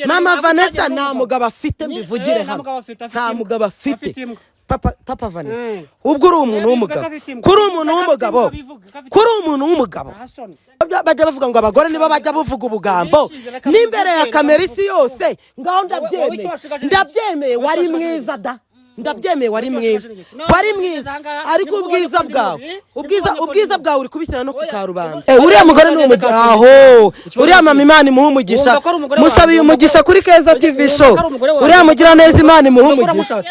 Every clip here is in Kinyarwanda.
Mama Vanessa nta mugabo afite, mbivugire hano, nta mugabo afite. Papa Vanessa, ubwo uri umuntu w'umugabo, kuri umuntu w'umugabo, kuri umuntu w'umugabo, bajya bavuga ngo abagore nibo bajya bavuga ubugambo n'imbere ya kamera isi yose. Ngaho ndabyemeye, ndabyemeye, wari mwiza da, ndabyemeye, wari mwiza, wari mwiza, ariko ubwiza bwawe, ubwiza bwawe uri kubishyira no ku karubanda. Uriya mugore ni umugisha aho, uriya mama Imana imuha umugisha, musabiye umugisha kuri Keza TV Show. Uriya mugira neza, Imana imuha umugisha.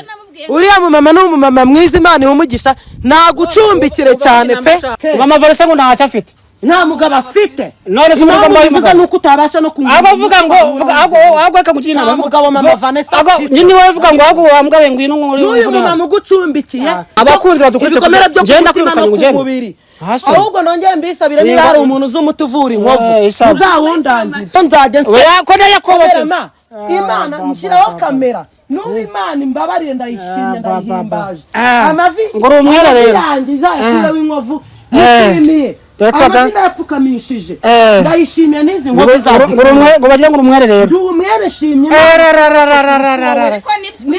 Uriya mumama ni umumama mwiza, Imana imuha umugisha, nagucumbikire cyane pe. Mama Vanessa ngo ntacyo afite. Nta mugabo afite. None se umugabo Impamvu mbaye mbivuze umugabo? ni uko utabasha no kumenya. Ahubwo uvuga ngo ahubwo reka ngugira inama. Nta mugabo mama Vanessa afite. Nyine wowe uvuga ngo ahubwo wa mugabo ngwino nkuri. N'uyu mumama ugucumbikiye, Abakunzi badukurikiye, ibikomere byo ku ngenda mutima no kwirukanye ku ugende. mubiri. Hasi. Ahubwo nongere mbisabire, niba hari umuntu uzi umuti uvura inkovu, isabune. muzawundangize, nzajya Oya, ko ndayakobotse. Kamera, Imana nshyiraho kamera n'ubu, Imana imbabarire, ndayishimye, ndayihimbaje. Amavi Ngo uri umwere amavi rero. yanjye izayakureho inkovu, nishimiye. Reka da. Amavi ndayapfukamishije, ndayishimiye n'izi nkovu Ngo uri umwe, ngo bagira ngo uri umwere rero. Ndi umwere, shimye. Erarararararara. Nshima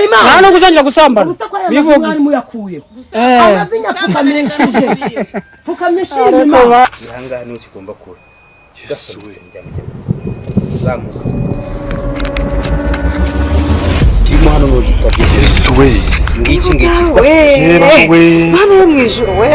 Imana. Nta nubwo uzongera gusambana. Ubusa ko aya mavi Bivuge. mwari muyakuyeho, amavi nyapfukamishije, pfukamye shima Imana. Ahangaha niho kigomba kuba gasomye, zamuka kirimo hano n'ugitabye. Yesu we! Ngiki ngiki. We. Yera we! Mwana wo mu ijuru we,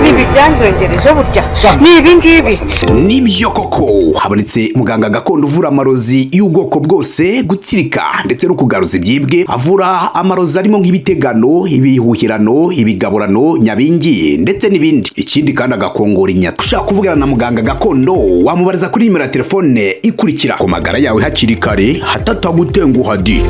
nibi byanzongereje burya ni ibi ngibi. Nibyo koko, habonetse muganga gakondo uvura amarozi y'ubwoko bwose, gutsirika ndetse no kugaruza ibyibwe. Avura amarozi arimo nk'ibitegano, ibihuhirano, ibigaburano, nyabingi ndetse n'ibindi. Ikindi kandi agakongora inyata. Ushaka kuvugana na muganga gakondo, wamubariza kuri nimero ya telefone ikurikira. Ku magara yawe hakiri kare hatatagutenguha di.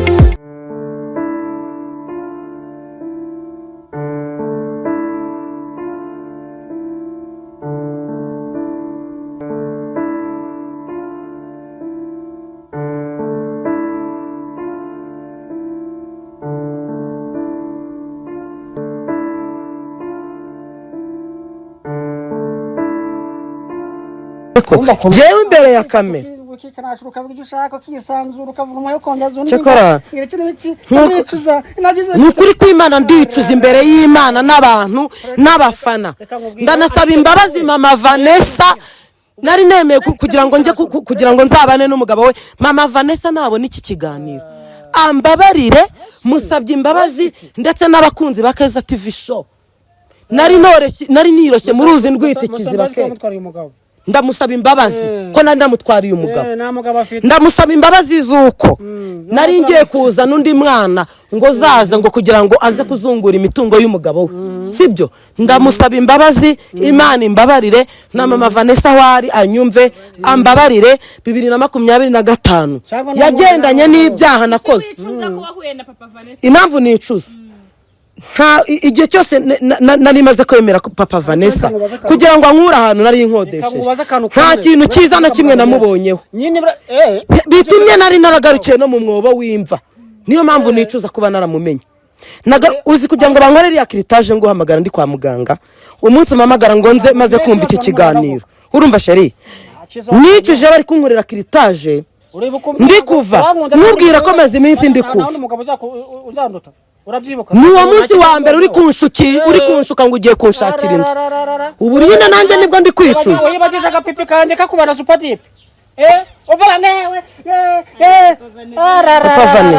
Jewe imbere ya kamera. Cyakora, ni ukuri kw'Imana, ndicuza imbere y'Imana n'abantu n'abafana. Ndanasaba imbabazi mama Vanessa. Nari nemeye kugira ngo njye kugira ngo nzabane n'umugabo we. Mama Vanessa nabona iki kiganiro ambabarire, musabye imbabazi, ndetse n'abakunzi ba Keza TV Show. Nari noroshye, nari niroshye mu ruzi ndwita ikiziba ke. Ndamusaba imbabazi ko nari namutwariye umugabo. Nta mugabo afite. Ndamusaba imbabazi z'uko nari ngiye kuzana undi mwana ngo zaza ngo kugira ngo aze kuzungura imitungo y'umugabo we, sibyo. Ndamusaba imbabazi, Imana imbabarire, na mama Vanessa aho ari anyumve ambabarire. 2025 Cyangwa yagendanye n'ibyaha nakoze. Wicuza ko wahuye na papa Vanessa? Impamvu nicuza, nta igihe cyose nari maze kwemera ko papa Vanessa kugira ngo ankure ahantu nari nkodesheje, nta kintu cyiza na kimwe namubonyeho Nyine bitumye nari naragarukiye no mu mwobo w'imva. Niyo mpamvu nicuza kuba naramumenye. Uzi kugira ngo bankorere iriya kiritaje, nguhamagara ndi kwa muganga, umunsi umpamagara ngo nze maze kumva iki kiganiro. Urumva chéri, nicuje bari kunkorera kiritaje ndi kuva, nkubwira ko maze iminsi ndi kuva. Nta wundi mugabo uzanduta, urabyibuka? Ni uwo munsi wa mbere uri kunshuki, uri kunshuka ngo ugiye kunshakira inzu. Ubu nyine nanjye nibwo ndi kwicuza. Wibagije agapipi kanjye kakubana supadipe, uvuga ngewe. Papa Vane,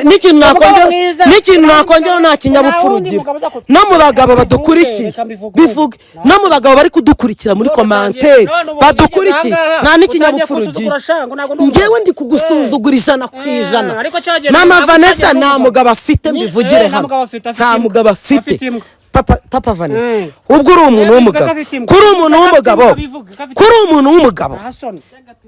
n'ikintu nakongera, nta kinyabupfura ugira. No mu bagabo badukurikiye, bivuge, no mu bagabo bari kudukurikira muri commentaire badukurikiye, nta n'ikinyabupfura ugira. Njyewe ndi kugusuzugura 100%. Mama Vanessa nta mugabo afite, mbivugire hano, nta mugabo afite. Papa Vane, ubwo uri umuntu w'umugabo, kuri umuntu w'umugabo, kuri umuntu w'umugabo,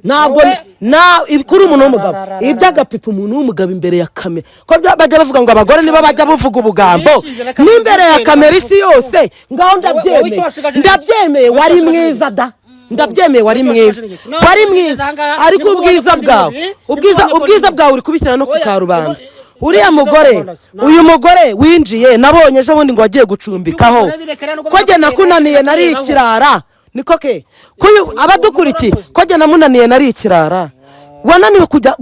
ntabwo na kuri umuntu w'umugabo iby'agapipi, umuntu w'umugabo imbere ya kamera, ko bajya bavuga ngo abagore nibo bajya bavuga ubugambo n'imbere ya kamera isi yose. Ngaho ndabyemeye, ndabyemeye, wari mwiza da, ndabyemeye, wari mwiza, wari mwiza, ariko ubwiza bwawe, ubwiza bwawe uri kubishyira no ku karubanda. Uriya mugore, uyu mugore winjiye nabonye ejo bundi ngo wagiye gucumbikaho, ko jye nakunaniye nari ikirara, niko ke kuyu abadukurikiye, ko jye namunaniye nari ikirara. Wananiwe kujya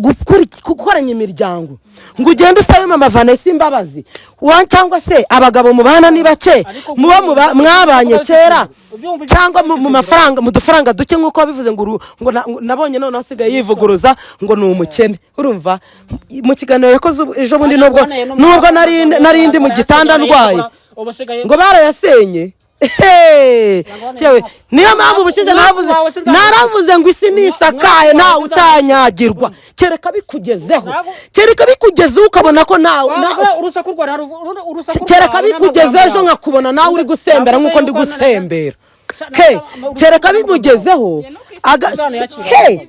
gukoranya imiryango ngo ugende usabe Mama Vanessa imbabazi, cyangwa se abagabo mubana ni bake, muba mwabanye kera, cyangwa mu mafaranga, mu dufaranga duke, nk'uko wabivuze ngo nabonye none asigaye yivuguruza ngo ni umukene. Urumva mu kiganiro yakoze ejo bundi, nubwo nari ndi mu gitanda ndwaye, ngo barayasenye. Yewe, niyo mpamvu ubushize naravuze, naravuze ngo isi nisakaye ntawe utanyagirwa, kereka bikugezeho, kereka bikugezeho ukabona ko ntawe Urusaku rwa urusaku. Kereka bikugezeho ejo nkakubona nawe uri gusembera nk'uko ndi gusembera ke, kereka bimugezeho ke.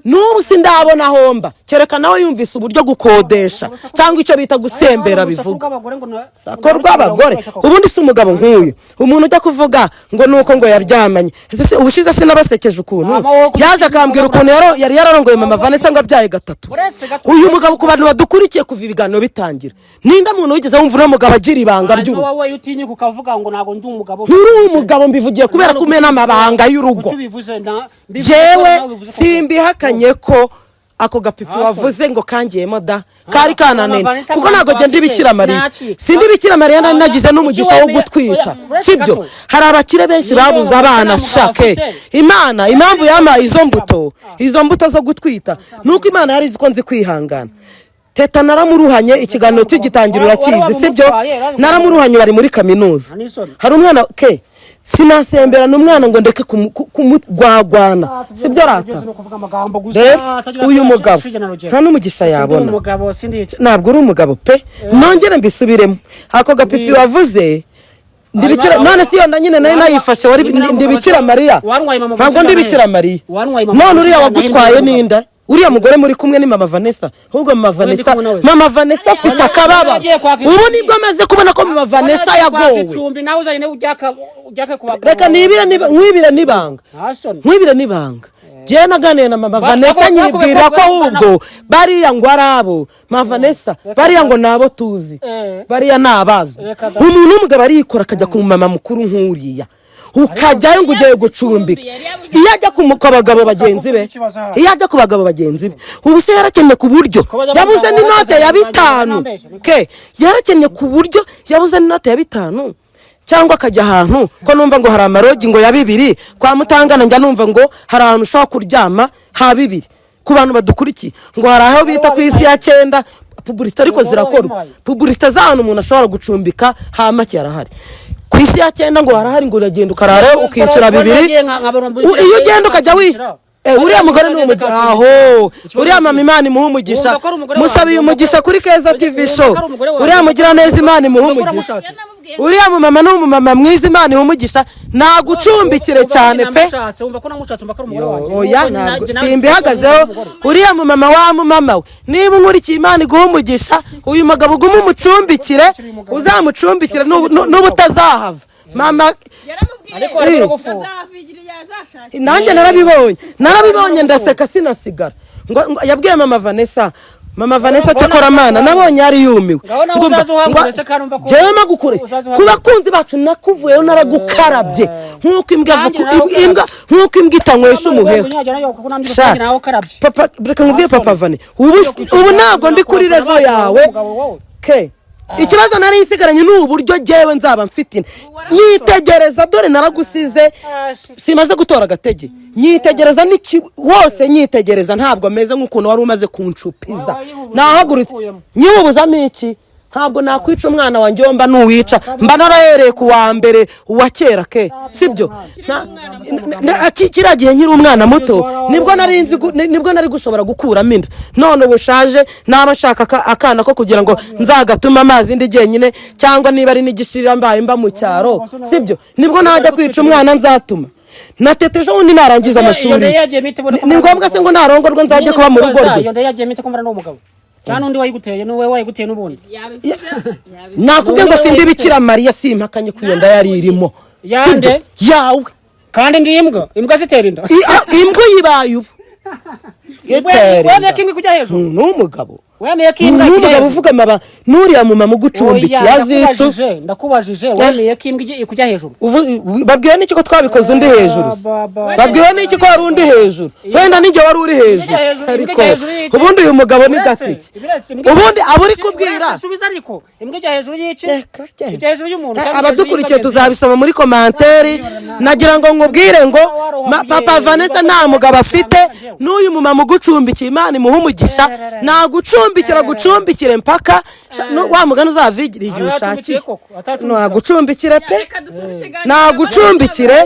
N'ubu sindabona ahomba, kereka nawe yumvise uburyo gukodesha cyangwa icyo bita gusembera bivuga sako rw'abagore. Ubundi si umugabo nk'uyu, umuntu ujya kuvuga ngo nuko ngo yaryamanye. Ese ubushize sinabasekeje ukuntu yaje akambwira ukuntu yari yararongoye Mama Vanessa ngo abyaye gatatu? Uyu mugabo, ku bantu badukurikiye kuva ibiganiro bitangira, ninde muntu wigeze wumva uno mugabo agira ibanga ry'urugo? Wowe utinyuka ukavuga ngo ntabwo ndi umugabo. Nturi umugabo, mbivugiye kubera ko umena amabanga y'urugo. Kuki ubivuze? Mbivuze Jewe ko nawe ubivuze ko- simbihakanye ko ako gapipi wavuze ngo kangiyemo da kari kananene, Vanessa, kuko ntabwo ntabwo ngenda Bikira Mariya, Ntaki. sindi Bikira Mariya, nari nagize n'umugisha wo gutwita, sibyo? Hari abakire benshi babuze abana. Shake Imana, impamvu yampaye izo mbuto zo gutwita nuko Imana yari izi ko nzi kwihangana. Teta naramuruhanye, ikiganiro tugitangira urakizi, sibyo? Naramuruhanye, bari muri kaminuza, hari umwana ke, sinasemberana umwana ngo ndeke kumugwagwana, sibyo rata? Rero uyu mugabo nta n'umugisha yabona. Umugabo sindi. Ntabwo uri umugabo pe, nongere mbisubiremo, ako gapipi wavuze ndibikira none si yonda nyine nari nayifashe, wari ndibikira Mariya, ntabwo ndibikira Mariya. None uriya wagutwaye n'inda, uriya mugore muri kumwe ni Mama Vanessa. Ahubwo Mama Vanessa, Mama Vanessa afite akababa. Ubu nibwo amaze kubona ko Mama Vanessa yagowe. Icumbi nawe uzanye ujyake ku bagabo. Reka nibire nkwibire n'ibanga, nkwibire n'ibanga. Njyewe naganiye na Mama Vanessa, nyibwira ko ahubwo bariya ngo ari abo Mama Vanessa, bariya ngo ni abo tuzi, bariya ni abazwi. Umuntu w'umugabo arikora akajya ku mama mukuru nk'uriya, ukajyayo ngo ugiye gucumbika. Iyo ajya ku bagabo bagenzi be, iyo ajya ku bagabo bagenzi be, ubu se yarakennye ku buryo yabuze n'inote ya 5 ke? Yarakennye ku buryo yabuze n'inote ya 5? Cyangwa akajya ahantu ko numva ngo hari amalodge ngo ya 2 kwa Mutangana, njya numva ngo hari ahantu ushobora kuryama ha 2. Ku bantu badukurikiye, ngo hari aho bita ku isi ya cyenda, publicité ariko zirakorwa, publicité z'ahantu umuntu ashobora gucumbika ha make yarahari. Ku isi ya cyenda ngo harahari, ngo uragenda ukarara ukishyura 2. Iyo ugenda ukajya wi uriya mugore ni umugisha aho, uriya mama Imana imuha umugisha, musabiye umugisha kuri Keza TV Show. Uriya mugira neza, Imana imuha umugisha. Uriya mumama ni umumama mwiza, Imana imuha umugisha, nagucumbikire cyane pe. Oya, ntabwo simbihagazeho. Uriya mumama wa mumama we, niba unkurikiye, Imana iguha umugisha. Uyu mugabo ugume umucumbikire, uzamucumbikire n'ubu utazahava mama. Yaramubwiye azavigira yazashakira. Nanjye narabibonye, narabibonye, ndaseka sinasigara. Ngo yabwiye Mama Vanessa, Mama Vanessa, cyakora Mana nabonye yari yumiwe. Ngaho nawe Ngo uzaze uhangure se kandi umva ko- Jewe magukure uzaze ku uhangure. bakunzi bacu, nakuvuyeho naragukarabye nk'uko imbwa Nanjye imbwa, nk'uko imbwa itanywesha umuheha. Sha, papa, reka nkubwire, Papa Vane, ubu ntabwo ndi kuri level yawe ke. Ikibazo nari nsigaranye ni uburyo jyewe nzaba mfite inda. Nyitegereza, dore naragusize, simaze gutora agatege. Nyitegereza n'iki hose, nyitegereza, ntabwo meze nk'ukuntu wari umaze kunshupiza. Nahagurutse nyibubuzamo iki? Ntabwo nakwica umwana wanjye, mba nuwica mba narahereye ku wa mbere uwa kera ke, sibyo? Kiriya gihe nkiri umwana muto nibwo nari nzi nibwo nari gushobora gukuramo inda. None ubu ushaje, naba nshaka akana ko kugira ngo nzagatume amazi ndi jyenyine, cyangwa niba ari n'igishirira mbaye mba mu cyaro, sibyo? Nibwo najya kwica umwana nzatuma na Tete ejo bundi narangiza amashuri. Ni ngombwa se ngo narongorwe nzajye kuba mu rugo rwe? Iyo yagiye mite kumva n'uwo mugabo cyangwa n'undi wayiguteye, n'uwe wayiguteye n'ubundi. Yabivuze, yabivuze. Nakubwiye ngo sindi Bikira Mariya, simpakanye ko iyo nda yari irimo. Yande? Sibyo? Yawe. Kandi ndi imbwa? Imbwa zitera inda? Imbwa uyibaye ubu. Wemeye ko imbwa ikujya hejuru? Ni umugabo. Wemeye ko imbwa Ni ikujya umugabo hejuru? uvuga amaba n'uriya mumama ugucumbikiye Oya, azicu. Ndakubajije, wemeye ko imbwa ikujya hejuru? Babwiwe n'iki ko twabikoze undi hejuru se? Babwiwe n'iki ko wari undi hejuru? Wenda nijye wari uri hejuru. Imbwa hejuru, imbwa Ariko hejuru y'iki? ubundi uyu mugabo ni Uretse, gatiki. uretse, imbwa- Ubundi aba uri kubwira. Uretse, subiza ariko, imbwa ijya hejuru y'iki? Reka, jya Ijya hejuru y'umuntu cyangwa Abadukurikiye ijya hejuru tuzabisoma muri commentaire. Nagira ngo nkubwire ngo papa Vanessa nta mugabo afite, n'uyu mumama ugucumbikiye Imana imuhe umugisha, nagucumbikira gucumbikire mpaka wa mugani uzavigira igihe Aracumbikiye ushakiye. koko, atacumbikira. Nagucumbikire pe, Reka dusoze ikiganiro. nagucumbikire,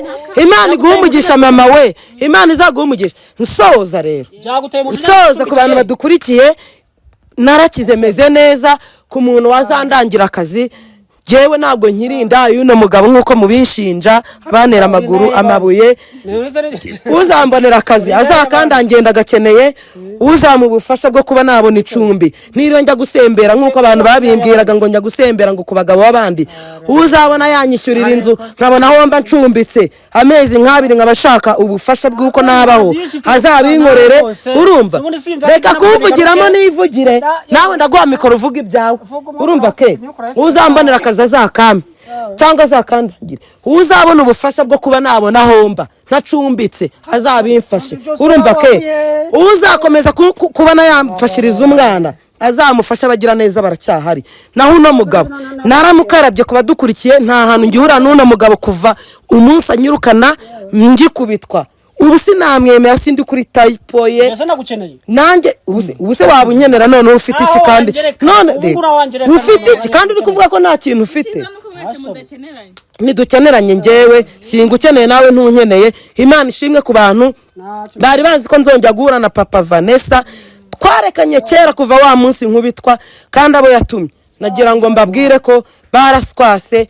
Imana iguhe umugisha mama we, Imana izaguhe umugisha. Nsoza rero, Byaguteye umujinya nsoza ku bantu gucumbikira? badukurikiye, narakize meze neza. Ku muntu wazandangira akazi, jyewe ntabwo nkirinda y'uno mugabo nk'uko mubinshinja, abantera amaguru amabuye. Uzambonera akazi azakandangenda agakeneye, uzampa ubufasha bwo kuba nabona icumbi, niriwe njya gusembera nk'uko abantu babimbwiraga ngo njya gusembera ngo ku bagabo b'abandi, uzabona yanyishyurira inzu nkabona aho mba ncumbitse amezi nk'abiri, nkaba nshaka ubufasha bw'uko nabaho, azabinkorere. Urumva, reka kumvugiramo nivugire, nawe ndaguha mikoro uvuga ibyawe. Urumva ke, uzambonera akazi azakame cyangwa azakandangire, uzabona ubufasha bwo kuba nabona aho mba ntacumbitse azabimfashe. Urumva ke, uzakomeza kubona yamfashiriza umwana azamufasha, abagira neza baracyahari. Naho uno mugabo naramukarabye. Ku badukurikiye, nta hantu ngihura n'uno mugabo kuva umunsi anyirukana ngikubitwa. Ubu sinamwemera, sindi kuri type ye. Ese nagukeneye? Nanjye ubu se waba unkenera? None ufite iki Aho kandi? wangereka, None ubu urawangereka, ufite iki none kandi uri kuvuga ko nta kintu ufite? Icyiza nuko mwese mudakeneranye. Ntidukeneranye, njyewe singukeneye nawe ntunkeneye. Imana ishimwe ku bantu bari bazi ko nzongera guhura na papa Vanessa, twarekanye kera kuva wa munsi nkubitwa, kandi abo yatumye nagira ngo mbabwire ko baraswase,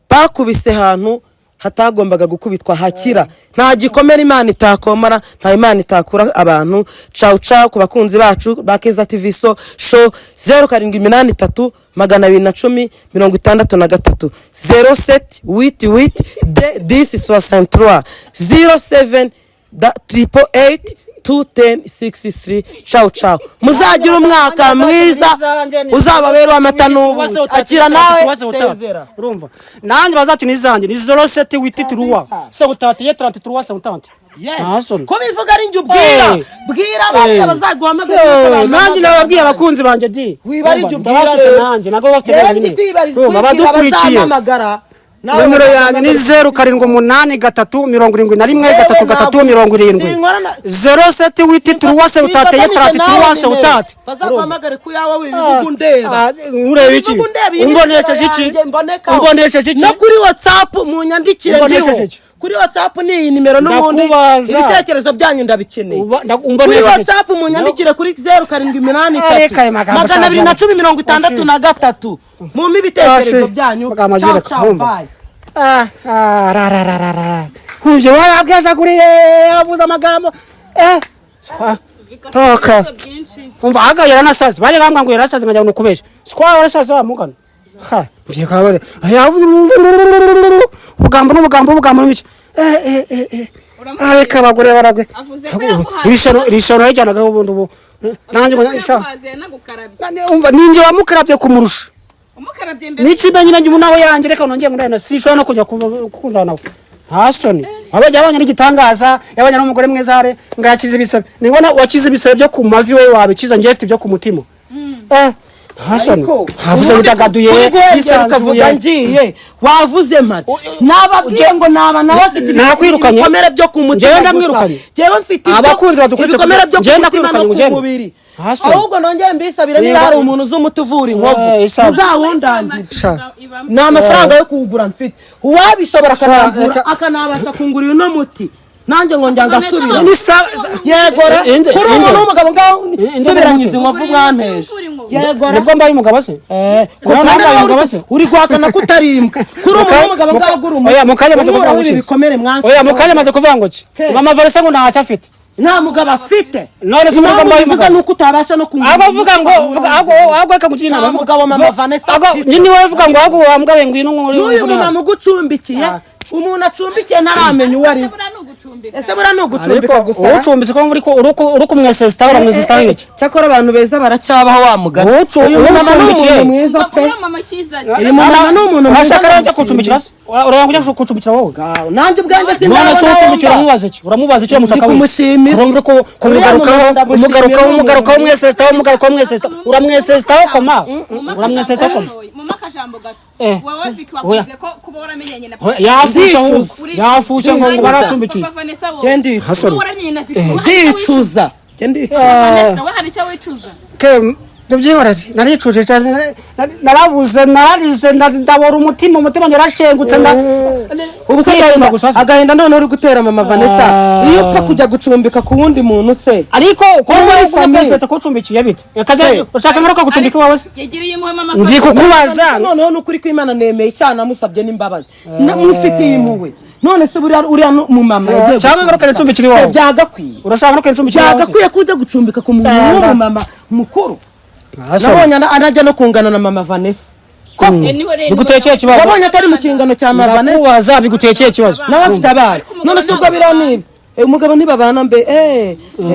bakubise ahantu hatagombaga gukubitwa hakira. Nta gikomere Imana itakomara, nta Imana itakura abantu. Cawu cawu ku bakunzi bacu ba Keza TV so show. 0783 210 63, 07 88 10 63, 07 888 210 63. Cawu cawu, muzagira umwaka mwiza uzababera uw'amata n'ubuki. Akira nawe, sezera. Urumva, nanjye bazakina izanjye ni 07 huit trois 71 33 70. Nta soni. Ko bivuga ari njye ubwira? Eh. Bwira abandi Eh. bazaguhamagara. Nanjye nababwiye abakunzi banjye di. Wiba ari njye ubwira Ndabafite. rero. Nanjye ntabwo bafite Yewe, wenyine. ndi kwibariza Urumva, kwibwira abadukurikiye, abazampamagara. Nawe nomero yanjye ni bazampamagara. 0783 71 Yewe, 33 ntabwo- 70. Sinkorana- 07 huit trois 71 33 70. Bazaguhamagare ku yawe, wibivuga undeba. Ah, ureba iki? Wibivuga undeba, iyi ni Umbonesheje nimero iki? yanjye mbonekaho. Umbonesheje iki? No kuri WhatsApp munyandikire, Umbonesheje ndiho iki? kuri WhatsApp ni iyi nimero n'ubundi. Ndakubaza. Ibitekerezo byanyu ndabikeneye. Kuri Umbonesheje iki? WhatsApp munyandikire kuri 0783 Areka ayo magambo 210 63. Mumpe ibitekerezo Ashe. byanyu. Magambo Ciao agira ciao, kumva. bye. Ah, ah, ra, ra, ra, ra, ra. Humvye wayabwejaguriye, yavuze amagambo, eh toka. Ibibazo byinshi. Umva, aga yaranasaze, bajya bambwa ngo yarasaze, nkajya ngo nukubesha sikwa warasaze wa mugano. Ha, mvye kabare yavuze ubugambo n'ubugambo, ubugambo n'ibiki, eh eh eh eh. Areka abagore baragwe. Avuze ko yaguhaze. Irishano yajyanaga ubundi ubu nanjye ngo Avuze ko sha yaguhaze yanagukarabye. Umva, ninjye wamukarabye kumurusha. Umukarabye imbere. N'ikimenyi menye nawe yanjye, reka nongeye ngo ndahena, sishobora no kujya gukundana nawe. Nta soni, wabajya yabonye n'igitangaza, yabonye n'umugore mwiza hare ngo yakize ibisebe. Nibona wakize ibisebe byo ku mavi, we wabikiza, njyewe mfite ibyo ku mutima. Eh, nta soni, havuze bidagaduye. Uri guhengera ukavuga bisanzuye. ngiye wavuze mpari, nababwiye ngo naba nawe afite Nakwirukanye. ibikomere byo ku mutima Njyewe gusa. ndamwirukanye. Njyewe mfite Abakunzi badukurikiye, ibikomere byo ku njyewe mutima no ndakwirukanye ku ngo ugende. mubiri. Nta soni. Ahubwo nongere mbisabire, niba Niba- hari umuntu uzi umuti uvura inkovu, Eh, isaha. muzawundangire. Sha. Ni amafaranga yo kuwugura mfite, uwabishobora akanagura, akanabasha kungurira uno muti, nanjye ngo njya ngasubira. Ni sa- Yegora kuri Inde. umuntu w'umugabo ngaho, Inde subiranye muti. izi nkovu mwanteje. Yegora. Nibwo mbaye umugabo se? Eh, Nawe kandi nambaye nawe umugabo se? uri guhakana ko utarimbwa kuri umuntu w'umugabo ngaho agura umuti Oya, mu kanya amaze kuvuga umwura ngo w'ibi ki? bikomere mwansi. Oya, mu kanya amaze kuvuga ngo ki? Ke. Mama Vanessa ngo ntacyo afite. Nta mugabo afite. None se umugabo Impamvu mbaye bivuze umugabo? ni uko utabasha no kungura Ahubwo uvuga ngo ahubwo reka mugire inama. Nta mugabo mama Vanessa Ahubwo afite. nyine wowe uvuga ngo ahubwo wa mugabo ngwino nkuri. N'uyu mumama ugucumbikiye. Ah. Umuntu acumbikiye ntaramenya uwo ari Ese we. buriya ni ugucumbika? Ese buriya ni ugucumbika Ariko gusa? ucumbitse ko muri ko uri kumwesesitaho, uramwesesitaho iki? Cyakora abantu beza baracyabaho, wa mugani. Uyu mumama ni Ucumbitse. umuntu mwiza pe. Uriya mama cyiza. Uyu mumama ni umuntu mwiza. Urashaka rero ujya kucumbikira se? Uranga ujya kucumbikira wowe? Nanjye ubwanjye None se sinzabona. ucumbikira uramubaza iki? Uramubaza iki? Uramushaka Ndi kumushimira. Urumva ko kumugarukaho, Uriya mumama umugarukaho, ndamushimira. umugarukaho, umwesesitaho, umugarukaho, umwesesitaho, uramwesesitaho koma, uramwesesitaho koma. Muma akajambo gato. Eh. Wowe Vicky, Oya. wavuze ko kuba waramenyanye na Yafushe ahubwo. Uricuza. Yafushe ngo baracumbikiye. Papa Vanessa, wowe Genda. Hasore. kuba waramenyanye na Vicky, wowe hari icyo wicuza? Ndicuza. Genda ndicuza. Vanessa, wowe hari icyo wicuza? Ke tubyihorere, naricuje cyane, narabuze, nararize, ndabora umutima, umutima yarashengutse nda. Ubu se Kwicuza agahinda gusa se. Agahinda none uri gutera mama Vanessa, iyo upfa kujya gucumbika ku wundi muntu se? Ariko Ko muri kuba famille. perezida kucumbikiye bite? Akajya ushaka ngaruka gucumbika iwawe se? Yagiriye impuhwe mama Ndi Vanessa. kukubaza. Noneho n'ukuri kw'Imana nemeye icyaha, namusabye n'imbabazi, mufitiye impuhwe. None se buriya uriya mu mama yagiye Cyangwa ngaruka ncumbikira iwawe. Byagakwiye. Urashaka ngaruka ncumbikira iwawe se? Byagakwiye ko ujya gucumbika ku muntu w'umumama mukuru. Nabonye anajya no kungana na mama Vanessa. Eh, niwe rero. Bigutekeye ikibazo? Wabonye atari mu kingano cya mama Vanessa? Ndakubaza, bigutekeye ikibazo? Nawe afite abana. Ariko umugabo None se ubwo ntabwo biriya niba umugabo ntibabana mbe,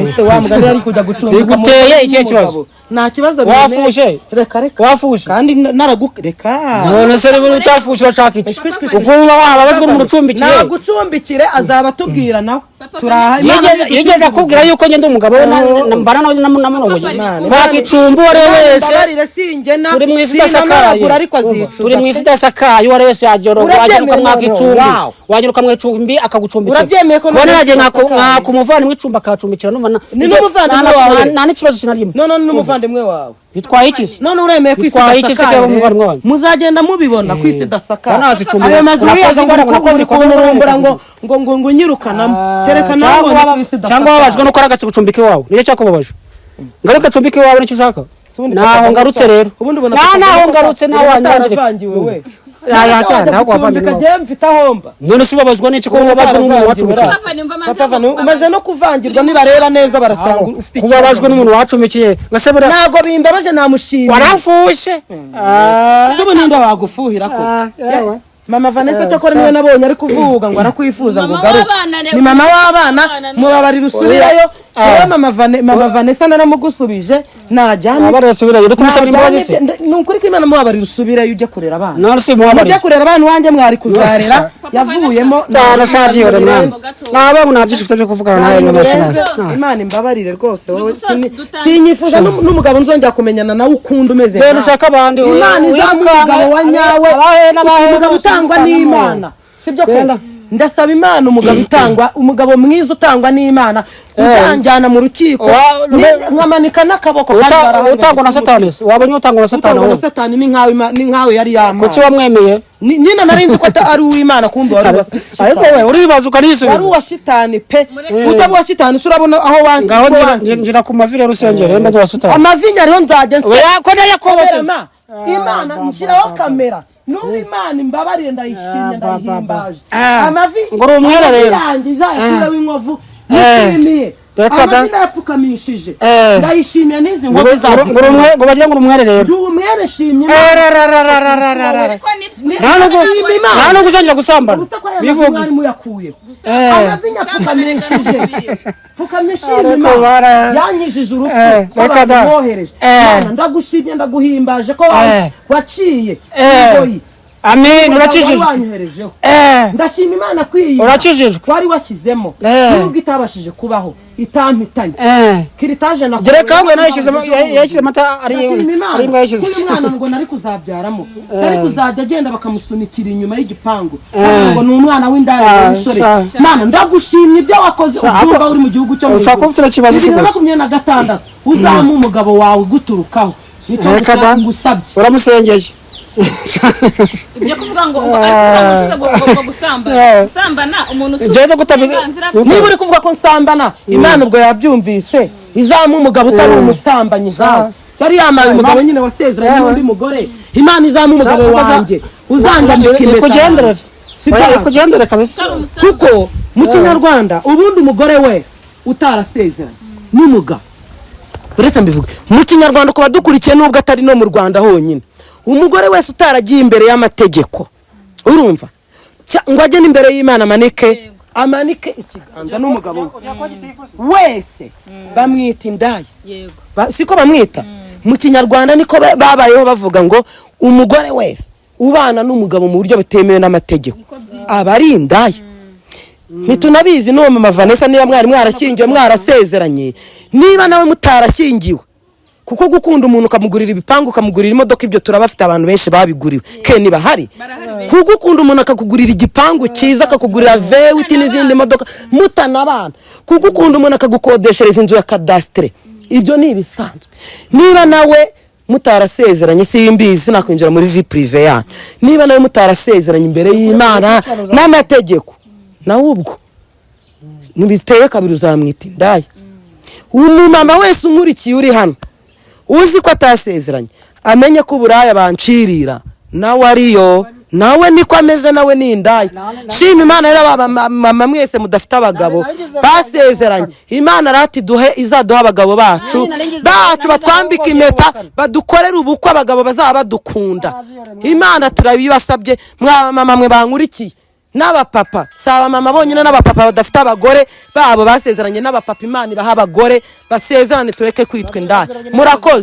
ese wa mugani yari kujya gucumbika mu Biguteye rugo ikihe kibazo? w'umugabo? Nta kibazo. Wafushe? Reka reka. Wafushe? Kandi naragu reka. None se niba utafushe urashaka iki? Uko uba wababajwe n'umuntu ucumbikiye. Nagucumbikire azaba atubwira nawe turaha. Imana Yigeze akubwira yuko ngenda umugabo we mbana nawe namurongoye? Imana. Kwaka icumbi uwo ari we wese. Imbabarire, singena. Turi mu isi idasakaye. Sinanaragura, ariko azicuza. Turi mu isi idasakaye, uwo ari wese yagera Urabyemeye wagera ukamwaka noneho? icumbi. Wow. Wagera ukamwaka icumbi akagucumbikira. Urabyemeye ko Kubona noneho nagiye idasakaye? Nkaka umuvandimwe icumbi akacumbikira, numva Ni n'umuvandimwe wawe? Nta n'ikibazo kinarimo. None ni n'umuvandimwe wawe? Bitwaye iki se? None uremeye ko isi Bitwaye iki se idasakaye? ko umuvandimwe wanjye? Muzagenda mubibona ko isi idasakaye. Banazi icumbi. Ayo mazu Urakoze wiyaza ngo imbaraga, urakoze uri ikosa kunurumbura imbaraga. ngo nyirukanamo, kereka nawe Cyangwa ubonye ko waba- isi idasakaye. Cyangwa wababajwe nuko aragatse gucumbika iwawe, nicyo cyakubabaje? Ngaruka cumbika iwawe, nicyo ushaka? Ubundi Naho papa ngarutse Vanessa, rero. ubundi ubona Na papa naho Vanessa ngarutse nawe ubona wanyangirika. ataravangiwe we. Cyane ntabwo wavangiwe. Gucumbika njyewe mfite ahomba. None se ubabazwa n'iki ko ubabazwa n'umuntu wacumbikiye? Papa, nimba amaze Papa Vanessa, kubabaza. umaze no kuvangirwa, nibareba neza barasanga ufite ikibazo. Kubabajwe n'umuntu wacumikiye ngase buriya? Ntabwo bimbabaje, namushimye. Warafushe. Se ubu ninde wagufuhira ko? Ah, yewe. Mama Vanessa cyakora niwe nabonye ari kuvuga ngo arakwifuza ngo Mama ugaruke. w'abana rero. Ni mama w'abana. W'abana. Mubabarira usubireyo rero. Mama Vanessa naramugusubije, najyane. Mubabarira usubirayo, uri kumusabira imbabazi se? Ni ukuri ko Imana, mubabarira usubireyo ujye kurera abana. None se Mujye mubabarira? kurera abana iwanjye mwari kuzarera. Papa Yavuyemo. Cyane shabyihore mwana, nawe nta byinshi ufite byo kuvugana nawe Nta bintu nyuma. birenze. Imana imbabarire rwose wowe. Gusoza Sinyifuza n'umugabo nzongera kumenyana nawe ukunda umeze Genda nkawe. ushake abandi. Imana izamuha umugabo wa nyawe, Abahe n'abahe umugabo bose utangwa utangwa n'Imana, sibyo ko? Genda. Ndasaba Imana umugabo utangwa, umugabo mwiza utangwa n'Imana, uzanjyana mu rukiko nkamanika n'akaboko kandi barahari. Utangwa na Satani se? Wabonye utangwa na Satani Utangwa na wowe? Satani ni nkawe ni nkawe yari yamaye. Kuki wamwemeye? Nyine nari nzi ko ari uw'Imana, kumbe wari uwa Ariko shitani. we uribaza Wari ukanisubiza. uwa shitani pe. Utaba uwa shitani se urabona aho wansi Ngaho ko ngira- wansize. ngira ku mavi rero usengere mbe wa Satani. Amavi nyariho nzajya nse. Oya, ko nayakobotse. Kamera, Imana nshyiraho kamera n'ubu. Imana imbabarire, ndayishimye, ndayihimbaje. Amavi Ngo uri umwere amavi rero. yanjye izayakureho inkovu nishimiye. Reka da. Amavi ndayapfukamishije. Eh. Ndayishimiye n'izi Ngo nkovu ngo uri umwe, ngo bagira ngo uri umwere rero. Ndi umwere, shimye. Erarararararara. Ariko nibyo. Nta nubwo Shima Imana. nta nubwo uzongera gusambana. Ubusa ko aya mavi Bivuge. mwari muyakuyeho. Amavi nyapfukamishije, pfukamye shima Ariko Imana yanyijije urupfu Reka da. rw'abantu mwohereje. Mana, ndagushimye, ndaguhimbaje ko waciye ingoyi Amen, urakijijwe. wari wanyoherejeho. Ndashima Imana kwiyi Urakijijwe. wari washyizemo nubwo itabashije kubaho, itampitanye. Kiritaje na Gereka ngo nayo yashyizemo, yashyize amata ari Ndashima Imana ari imbwa yashyize. ko uyu mwana ngo nari kuzabyaramo yari kuzajya agenda bakamusunikira inyuma y'igipangu, ngo ni umwana w'indaya w'umusore. Mana, ndagushimye ibyo wakoze ubyumva uri mu gihugu cyo mu Ushobora kuba ufite n'ikibazo bibiri na si gusa. 26 uzamu umugabo wawe uguturukaho, nicyo Reka da. ngusabye. Uramusengeye. Ibyo kuvuga ngo ari kuvuga ngo ucuze ngo gusambana, gusambana umuntu usubira Ibyo uburenganzira bwe. Niba uri kuvuga ko nsambana, Imana ubwo yabyumvise, izamu umugabo utari umusambanyi nkawe. Yari yamaye umugabo nyine wasezeranye n'undi mugore. Imana izamu umugabo wanjye uzanjyambika impeta. Ikugendere. Si Oya, byo? ikugendere kabisa. Utari umusambanyi. Kuko mu Kinyarwanda ubundi umugore wese utarasezeranye n'umugabo, uretse mbivuge mu Kinyarwanda ku badukurikiye, nubwo atari no mu Rwanda honyine, umugore wese utaragiye imbere y'amategeko, urumva, Ngo ajye n'imbere y'Imana amanike amanike ikiganza n'umugabo we wese bamwita indaya. Yego. Siko bamwita mu Kinyarwanda, niko babayeho bavuga ngo umugore wese ubana n'umugabo mu buryo butemewe n'amategeko aba ari indaya. Ntitunabizi n'uwo mama Vanessa, niba mwari mwarashyingiwe, mwarasezeranye, niba nawe mutarashyingiwe, kuko gukunda umuntu ukamugurira ibipangu, ukamugurira imodoka, ibyo turabafite, abantu benshi babiguriwe ke ntibahari. Kuko ukunda umuntu akakugurira igipangu cyiza, akakugurira V8 n'izindi modoka mutanabana, kuko ukunda umuntu akagukodeshereza inzu ya kadasitere, ibyo ni ibisanzwe. Niba nawe mutarasezeranye, simbizi, sinakwinjira muri vie privée yanyu, niba nawe mutarasezeranye imbere y'Imana n'amategeko, nawe ubwo ntibiteye kabiri uzamwita indaya. Umumama wese unkurikiye uri hano uzi ko atasezeranye, amenye ko uburaya bancirira nawe ariyo, nawe niko ameze, nawe ni indaya. Shima Imana rero, aba mama mwese mudafite abagabo basezeranye, Imana rati duhe, izaduha abagabo bacu bacu batwambika impeta, badukorere ubukwe, abagabo bazaba badukunda. Imana turabibasabye, mwaba mama mwe bankurikiye n'abapapa, si abamama bonyine, n'abapapa badafite abagore babo basezeranye, n'abapapa Imana ibaha abagore basezerane, tureke kwitwa indaya. Murakoze.